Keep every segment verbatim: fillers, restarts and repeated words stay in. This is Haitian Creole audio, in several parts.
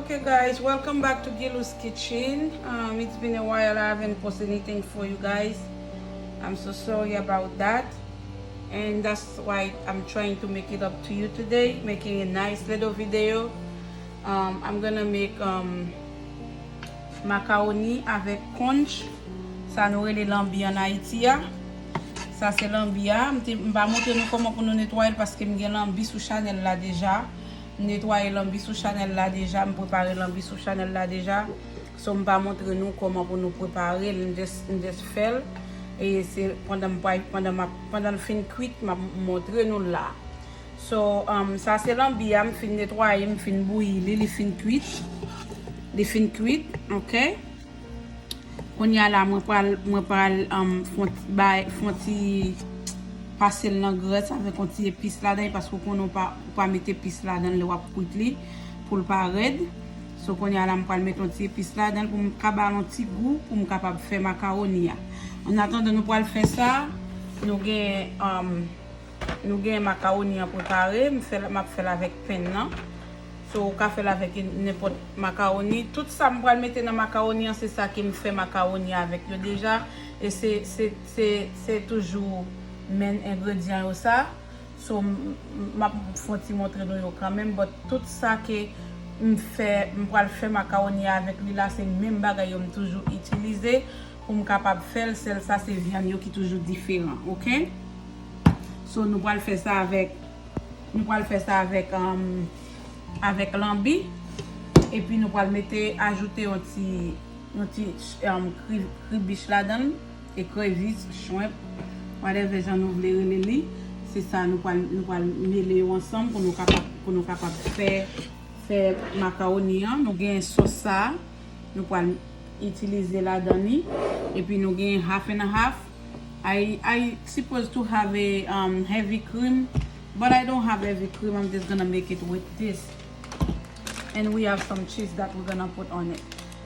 Okay, guys, welcome back to Gilou's Kitchen. Um, it's been a while I haven't posted anything for you guys. I'm so sorry about that. And that's why I'm trying to make it up to you today, making a nice little video. Um, I'm gonna make um, macaroni avec conch. Sa nou rele lanbi an Ayiti a. Sa se lanbi a. M te, m pa montre nou kòman pou nou netwaye l paske m gen lanbi sou chanèl la deja. M netwaye lanbi sou chanèl la deja, m prepare lanbi sou chanèl la deja. So, m pa montre nou kòman pou nou prepare l, m just, m just fè l. E se pandan m pral, pandan m ap, pandan l fin kwit, m ap montre nou l la. So, um, sa se lanbi a, m fin netwaye, m fin bouyi li, li fin kwit. Li fin kwit, ok? Kounye a la, mwen pral, mwen pral, um, fè yon ti bay, fè yon ti pase l nan grès avèk yon ti epis ladan l, paske w konnen w pa, w pa met epis ladan l lè w ap kwit li, pou l pa rèd. So, kounye a la, mwen pral met yon ti epis ladan l pou m ka ba l yon ti gou, pou m kapab fè makawoni a. An atandan nou pral fè sa, nou gen, um, nou gen makawoni an prepare, m fè l, m ap fè l avèk pen nan. So, ou ka fè l avèk nenpòt makawoni. Tout sa m pral mete nan makawoni an, se sa ke m fè makawoni avèk yo deja. E se, se, se, se toujou menm engredyan yo sa. So, m, m, m ap fè yon ti montre nou yo kanmenm. But tout sa ke m fè, m pral fè makawoni avèk li la, se menm bagay yo m toujou itilize pou m kapab fè l. Sèl sa, se vyann yo ki toujou diferan, ok? So, nou pral fè sa avèk Nou pral fè sa avèk, um, avèk lanbi. Epi nou pral mete, ajoute yon ti, yon ti, um, kri-, kribich ladan l. Ekrevis, shrimp, whatever jan nou vle rele li. Se sa nou pral, nou pral mele yo ansanm pou nou kapab, pou nou kapab fè, fè makawoni an. Nou gen sòs sa. Nou pral itilize ladan li. Epi nou gen half and half. I, I supposed to have a, um, heavy cream, but I don't have heavy cream. I'm just gonna make it with this. And we have some cheese that we're gonna put on it.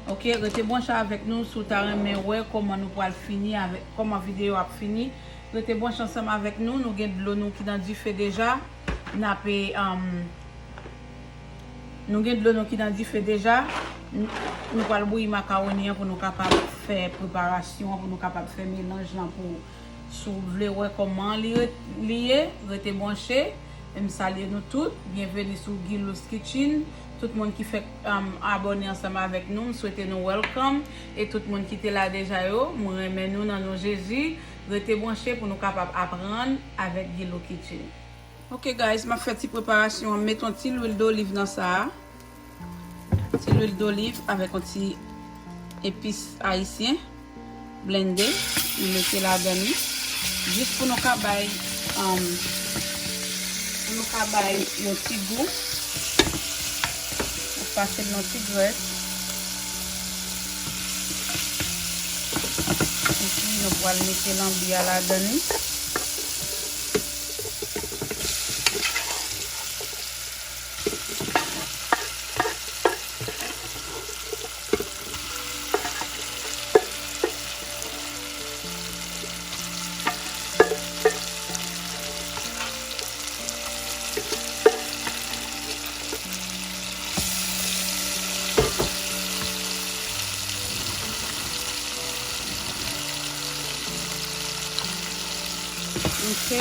Ok, rete branche avèk nou si w ta renmen wè kòman nou pral fini avèk, kòman videyo ap fini. Rete branche ansanm avèk nou. Nou gen dlo nou ki nan dife deja. N ape, um, Nou gen dlo nou ki nan dife deja. N-, nou pral bouyi makawoni an pou nou kapab fè preparasyon an, pou nou kapab fè melanj lan pou, si w vle wè kòman li re-, li ye, rete branche. E m salye nou tout. Byenveni sou Gilou's Kitchen. Tout moun ki fèk, um, abòne ansanm avèk nou, m swete nou welcome. E tout moun ki te la deja yo, m renmen nou nan non Jezi. Rete branche pou nou kapab aprann avèk Gilou Kitchen. Ok guys, m ap fè ti preparasyon an. M met yon ti lwil doliv nan sa a. Ti lwil doliv avèk yon ti epis ayisyen. Blende. M mete ladan li. Jis pou nou ka bay, um, pou nou ka bay yon ti gou. M ap pase l nan ti grès. Epi nou pral mete lanbi a ladan li. Ok.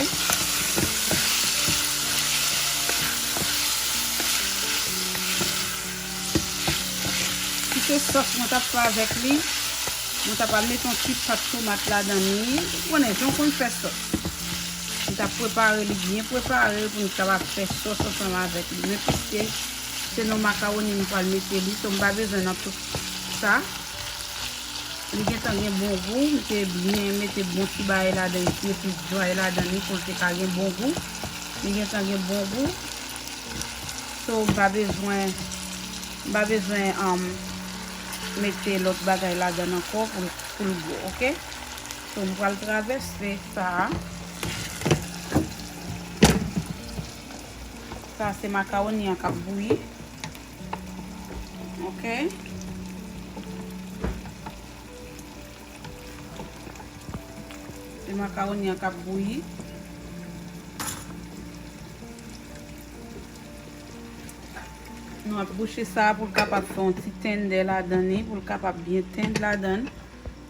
Kite sòs mwen t ap fè avèk li. Mwen t ap al met yon ti pat tomat ladan li. Ou konnen jan w konn fè sòs. Mwen t ap prepare li byen prepare pou nou kapab fè sòs ansanm avèk li. Men piske se nan makawoni m pral mete li, so m pa bezwen nan tout sa. Li gentan gen bon gou, m te byen mete bon ti bagay ladan, ti epis dry ladan li pou l te ka gen bon gou. Li gentan gen bon gou. So, m pa bezwen, m pa bezwen, um, mete lòt bagay ladan ankò pou l, pou l gou, ok? So, m pral travèse sa a. Sa se makawoni an k ap bouyi. Ok. Se makawoni an k ap bouyi. Nou ap bouche sa pou l kapab fè yon ti tendè ladan li, pou l kapab byen tend ladan.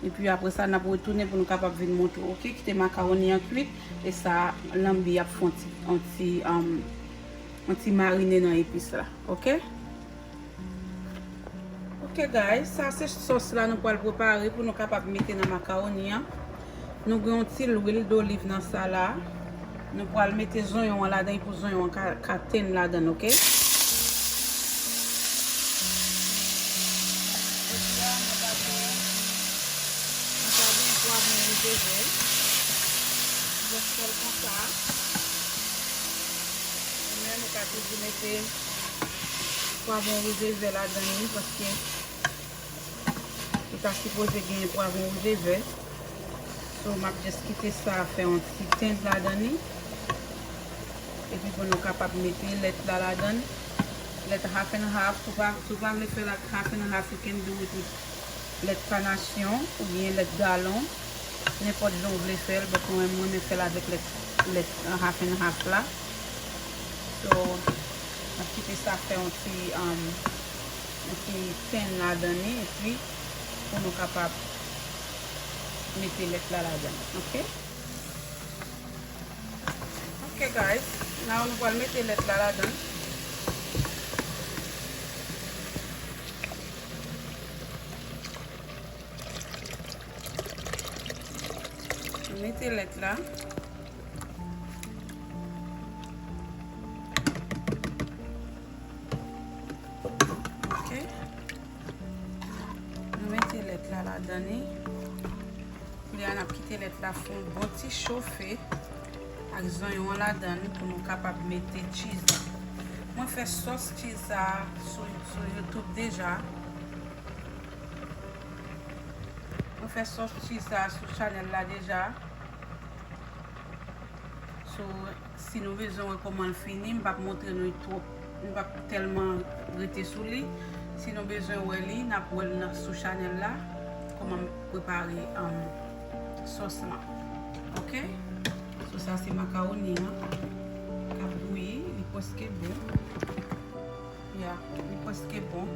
Epi apre sa, n ap retounen pou nou kapab vin montre w, oke? Kite makawoni an kwit, e sa, lanbi ap fè yon ti, yon ti, um, yon ti marine nan epis la, oke? Ok guys, sa se sòs la nou pral prepare pou nou kapab mete nan makawoni an. Nou gen yon ti lwil doliv nan sa la. Nou pral mete zonyon an ladan pou zonyon an ka, ka tend ladan, ok? Jodi a, mwen pa gen, mwen pa gen pwavwon wouj e vè. Jis fè l konsa. Ou menm ou ka toujou mete pwavwon wouj e vè ladan li, paske li ta sipoze genyen pwavwon wouj e vè. So, m ap just kite sa fè yon ti tend ladan li. Epi pou nou kapab mete lèt la ladan. Lèt half and half, si w pa, si w pa vle fè l ak half and half, you can do it with lèt kanasyon oubyen lèt galon. Nenpòt jan w vle fè l, but mwen, mwen renmen fè l avèk lèt, lèt, uh, half and half la. So, m ap kite sa fè yon ti, um, yon ti tend ladan li, epi pou nou kapab mete lèt la ladan, ok? Ok, guys, now nou pral mete lèt la ladan. Mete lèt la. Ok. Nou mete lèt la ladan li. Kounye a, n ap kite lèt la fè yon bon ti chofe ak zonyon an ladan pou nou kapab mete cheese la. Mwen fè sòs cheese sa sou, sou YouTube deja. Mwen fè sòs cheese sa sou chanèl la deja. So, si nou bezwen wè kòman l fini, m p ap montre nou twòp, m p ap tèlman rete sou li. Si nou bezwen wè li, n ap wè l nan, sou chanèl la, kòman m prepare, um, sòs lan. Ok? So, sa se makawoni an k ap bouyi, li prèske bon. Ya, li prèske bon.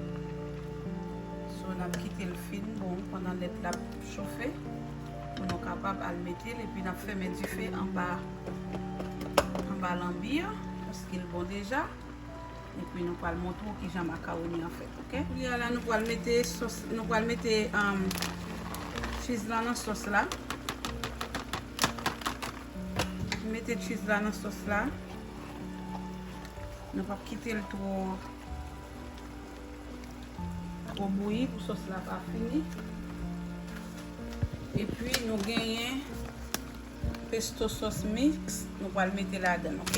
So, n ap kite l fin bon pandan lèt la ap chofe pou nou kapab al mete l, epi n ap fèmen dife anba, anba lanbi an, paske l bon deja. Epi nou pral montre w kijan makawoni an fèt, ok? Kounye a la, nou pral mete sòs, nou pral mete, um, cheese lan nan sòs la. Mete cheese la nan sòs la. Nou p ap kite l twò, twò bouyi pou sòs la pa fini. Epi nou genyen pesto sauce mix, nou pral mete ladan, ok?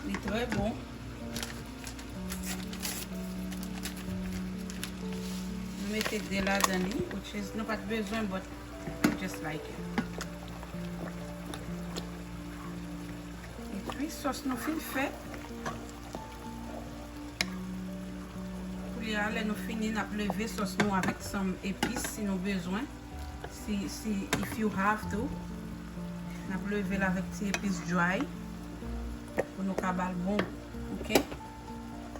Li trè bon. Nou mete de ladan li, which is, nou pa t bezwen, but we just like it. Epi, sòs nou fin fèt. Kounye a, lè nou fini, n ap leve sòs nou avèk some epis si nou bezwen. Si, si, if you have to. N ap leve l avèk ti epis dry pou nou ka ba l bon, ok?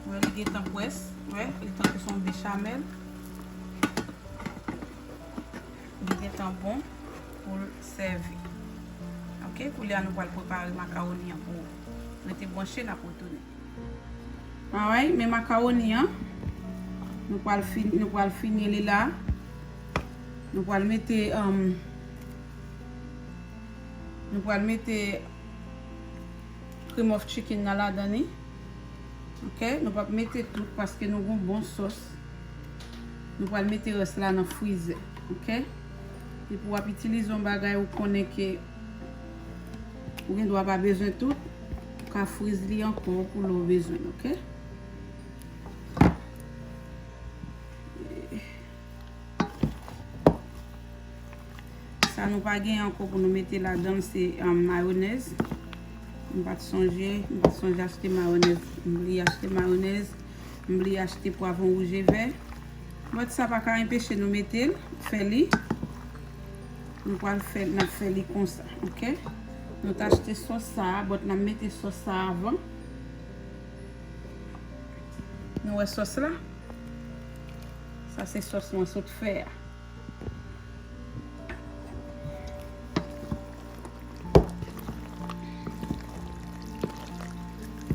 Wè, li gentan près, wè, li tankou se yon bechamel. Li gentan bon pou l sèvi. Ok, koulye a nou pral prepare makawoni an pou ou. Rete branche, n ap retounen. Alright, men makawoni an, nou pral fin-, nou pral fini li la. Nou pral mete, um, nou pral mete cream of chicken nan ladan li. Ok, nou p ap mete tout paske nou gon bon sòs. Nou pral mete rès la nan frizè. Ok, epi w ap itilize yon bagay ou konnen ke ou gen dwa pa bezwen tout, ou ka friz li ankò pou lè w bezwen l, ok? Sa nou pa gen ankò pou nou mete ladan l, se, um, mayonèz. M pa t sonje, m pa t sonje achte mayonèz. M bliye achte mayonèz. M bliye achte pwavwon wouj e vè. But sa pa ka enpeche nou mete l, fè li. Nou pral fè, n ap fè li konsa, oke? Nou t achte sòs sa a, but n ap mete sòs sa a avan. Nou wè sòs la? Sa se sòs mwen sot fè a.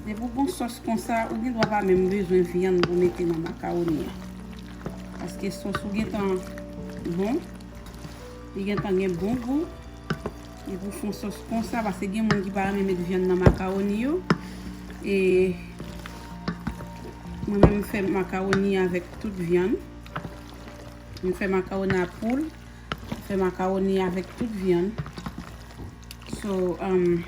Depi w gon sòs konsa, ou gen dwa pa menm bezwen vyann pou mete nan makawoni an. Paske sòs ou gentan bon, li gentan gen bon gou. Depi w fè yon sòs konsa, paske gen moun ki pa renmen met vyann nan makawoni yo. E mwen menm, m fè makawoni avèk tout vyann. M fè makawoni a poul, m fè makawoni avèk tout vyann. So, um,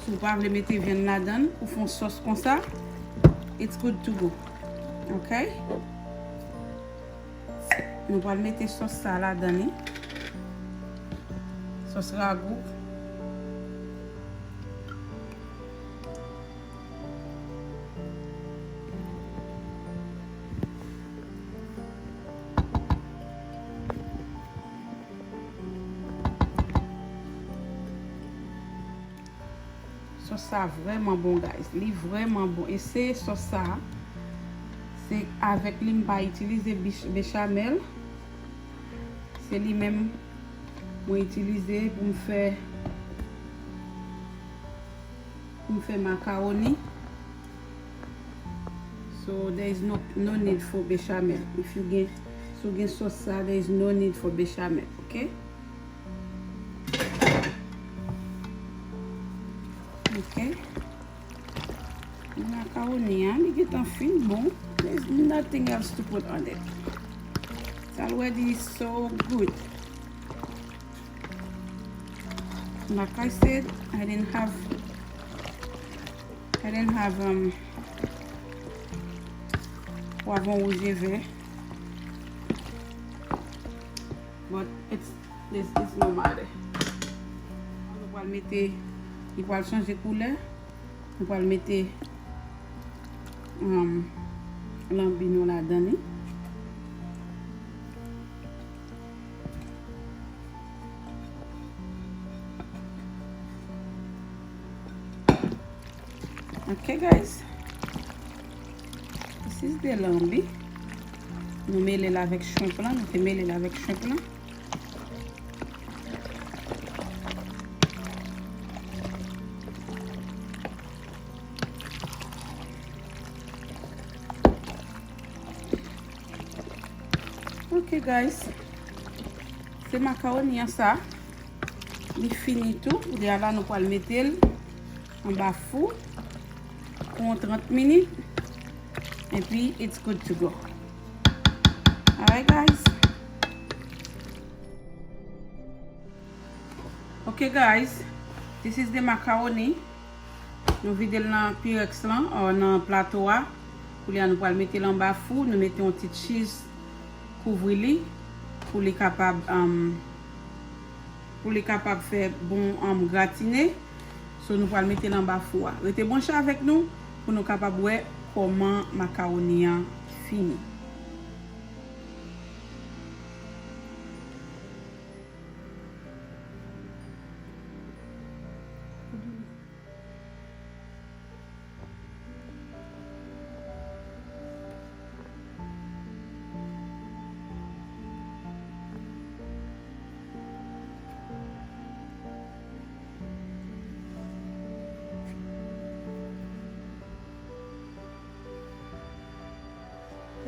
si w pa vle mete vyann ladan l, ou fè yon sòs konsa, it's good to go. Oke? Nou pral mete sòs sa ladan li. Sòs ragou. Sòs sa vrèman bon, guys. Li vrèman bon. Eseye sòs sa. Se avèk li, m pa itilize bich-, bechamel. Se li menm mwen itilize pou m fè, pou m fè makawoni. So there is no, no need for bechamel. If you gen, si w gen sòs sa, there is no need for bechamel, oke? Oke. Makawoni an, li gentan fin bon. There's nothing else to put on it. It's already so good. Like I said, I didn't have, I didn't have, um, pwavwon wouj e vè. But it's, it's, it's no matter. Nou pral mete, li pral chanje koulè. Nou pral mete, um, lanbi nou ladan li. Ok, guys. This is the lanbi. Nou mele l avèk shrimp lan. Nou te mele l avèk shrimp lan. Ok, guys. Se makawoni an sa. Li fini tou. Kounye a la, nou pral mete l anba fou pou yon trant minit. Epi, it's good to go. Alright, guys. Ok, guys, this is the macaroni. Nou vide l nan Pyrex lan, or nan plato a. Kounye a nou pral mete l anba fou, nou mete yon ti cheese kouvri li pou li kapab, um, pou li kapab fè bon, um, gratine. So, nou pral mete l anba fou a. Rete branche avèk nou pou nou kapab wè kòman macaroni an fini.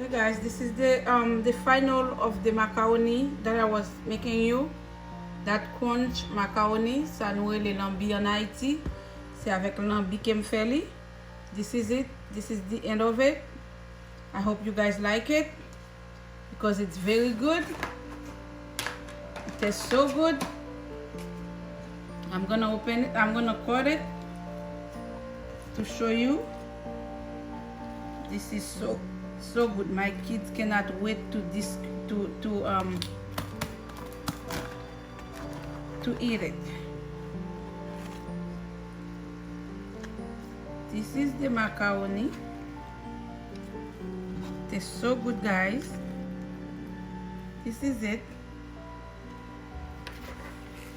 Hey guys, this is the, um, the final of the macaroni that I was making you. That crunch macaroni, sa nou rele lanbi an Ayiti. Se avèk lanbi ke m fè li. This is it. This is the end of it. I hope you guys like it because it's very good. It tastes so good. I'm gonna open it. I'm gonna cut it to show you. This is so, so good. My kids cannot wait to this, to, to, um, to eat it. This is the macaroni. It's so good, guys. This is it.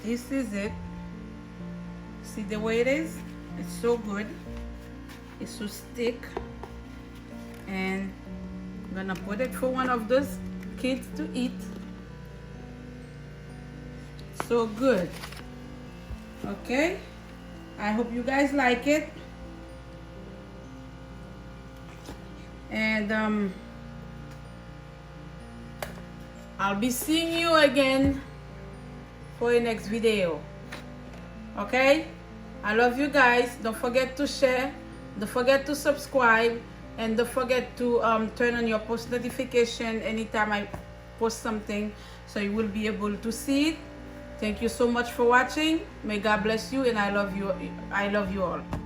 This is it. See the way it is? It's so good. It's so thick. And I'm gonna put it for one of those kids to eat. So good. Okay? I hope you guys like it. And um, I'll be seeing you again for a next video. Okay? I love you guys. Don't forget to share. Don't forget to subscribe. And don't forget to um, turn on your post notification anytime I post something, so you will be able to see it. Thank you so much for watching. May God bless you, and I love you. I love you all.